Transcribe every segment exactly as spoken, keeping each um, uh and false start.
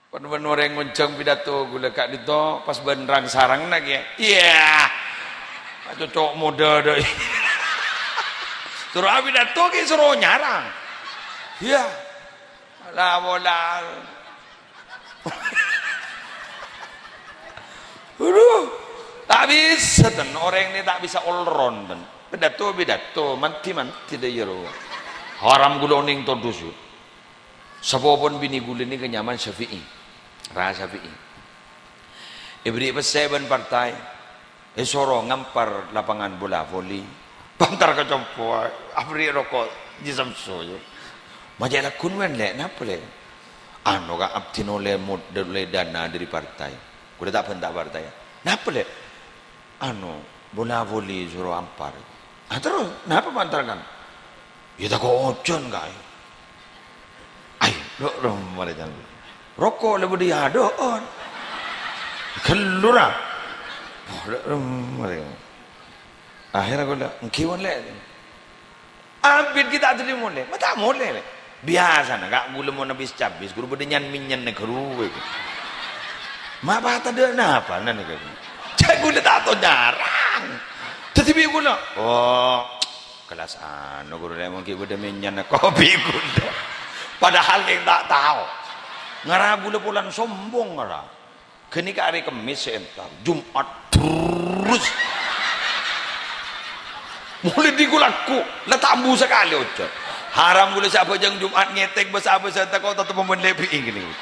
Pon-pon orèng ngonjhâng pidato ghulâ ka'dinto pas bân rang-sarangna kèya. Iyâ. Cocok modâ dâ'. Soro apidato ghi' soro nyarang. Iyâ. La pola. Aduh. Ta' bisa, ten. Orèng nè ta' bisa all round, ten. Pidato, pidato. Manti, manti, dâ' iyâ, ro. Haram ghulâ onèng todus, yâ. Sapopon binè ghulâ nèka nyamana Syafi'i. Ra Syafi'i. Èbherri' pèssè bân partai. Èsoro ngampar lapangan bola voli. Pantar ka compo, aberri' roko' jhi samso, yâ. Ma' cè' lagghun, wèn, Lè', napa, Lè'? Anu, Ka', abdhina ollè mod-, ollè dana dâri partai. Ghulâ ta' bânta partai, yâ. Napa, Lè'? Anu, bola voli soro ampar. Ah, terros, napa pantar kan? Yâ, tako' ojhân, Ka'. Ai, lo, lo, marè jân. Roko' la bâdâ è adâ'ân. Ghâllu, ra. Oh, lo, lo, marè. Akhèrra ghulâ, "Èngghi, pon, Lè'." Abit ghi' ta' dhuli molè. Ma' ta' molè, Lè'. Biyasana, Ka', ghulâ mon abis-cabis, ghuru bâdâ nyan-mènyan nèka ruwè. Ma' patadâ' napa, nan nèka. Cè' ghulâ ta' tao nyarang. Dhâddhi bi' ghulâ, oh, kelas anu, ghuru, Lè', mon ghi' bâdâ mènyan kopi ghulâ. Padahal kèng ta' tao. Ngara ghulâ polana sombong, ngara. Ghânèka arè Kemmès sè entar, Jum'at terros. Molè dhi-, ghu-lagghu, la ta' ambu sakalè ojhân. Haram ghulâ sè abhâjâng Jum'at ngètèk bâsa-bâsa tako' tetemmo bân lèbi'i ghânèka.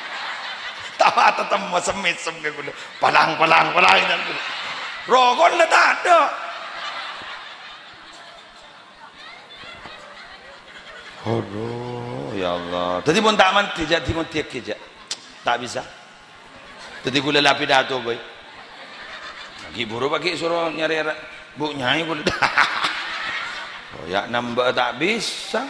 Ta' tetemmo semmèsem ghulâ. Palang, palang, palang, jân ghulâ. Roko' la tadâ'. Aduh, ya Allah. Dhâddhi mon ta' mandhi, jhâ' dhimandhiyaghi, jhâ'. Ta' bisa. Dhâddhi ghulâ la pidato bhâi. Ghi' buru paghi' soro nyarè ra-, Bu' Nyai ghulâ. Oh, ya nambâ ta' bisa.